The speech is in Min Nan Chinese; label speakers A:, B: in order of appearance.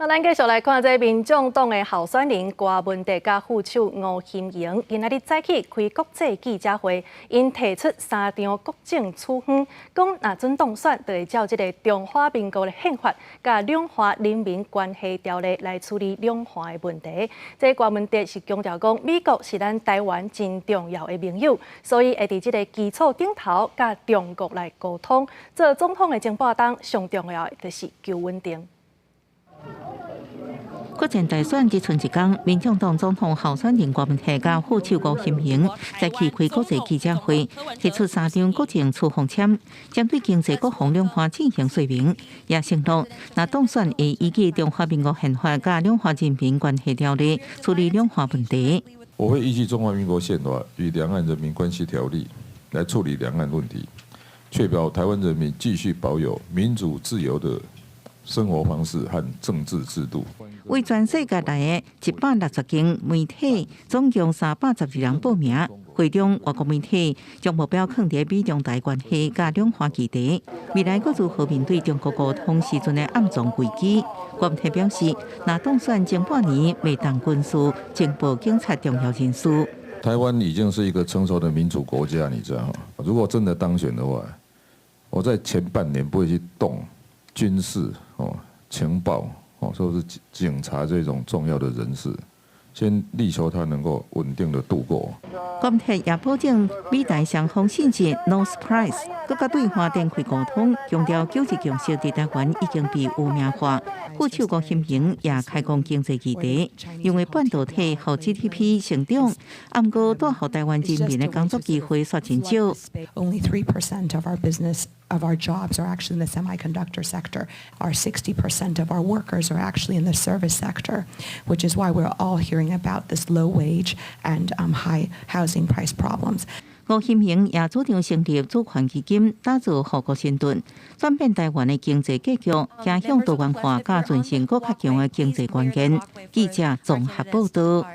A: 那咱繼續來看這民眾黨的候選人柯文哲佮副手吳欣盈，今仔日早起開國際記者會，𪜶提出三張國政處方，講若準當選，就會照這个中華民國的憲法佮兩岸人民關係條例來處理兩岸的問題。這柯文哲是強調講，美國是咱台灣真重要的盟友，所以會佇這个基礎頂頭佮中國來溝通。做總統的前半冬，上重要的就是求穩定。
B: 國前大選只賰一工，民眾黨總統候選人柯文哲佮副手吳欣盈早起開國際記者會，提出三張國政處方簽，針對經濟、國防、兩岸進行說明，也承諾若當選會依據中華民國憲法佮兩岸人民關係條例處理兩岸問題。
C: 我會依據中華民國憲法與兩岸人民關係條例來處理兩岸問題，確保台灣人民繼續保有民主自由的生活方式和政治制度。
B: 為全世界來的160間媒體，總共312人報名。會中外國媒體將目標囥佇美中台關係佮兩岸議題，未來閣如何面對中國溝通時陣的暗藏危機。柯文哲表示，若當選前半年袂動軍事、情報、警察重要人士。
C: 台灣已經是一個成熟的民主國家，你知道嗎？如果真的當選的話，我在前半年不會去動軍事、哦情報、哦，說是警察這種重要的人士，先力求他能夠穩定的度過。
B: 柯文哲也保證美台雙方信息 no surprise，閣佮對話展開溝通，強調九二共識佇台灣已經被污名化。副手吳欣盈也開講經濟議題，認為半導體予 GDP 成長，毋過帶予台灣人民的工作機會煞真少。
D: Only 3% of our business of our jobs are actually in the semiconductor sector. Our 60% of our workers are actually in the service sector, which is why we're all hearing about this low wage and high housing price problems.
B: 吳欣盈也主張成立主權基金，打造護國神盾，轉變台灣的經濟格局，走向多元化、佮全球閣較強的經濟關鍵。記者綜合報導。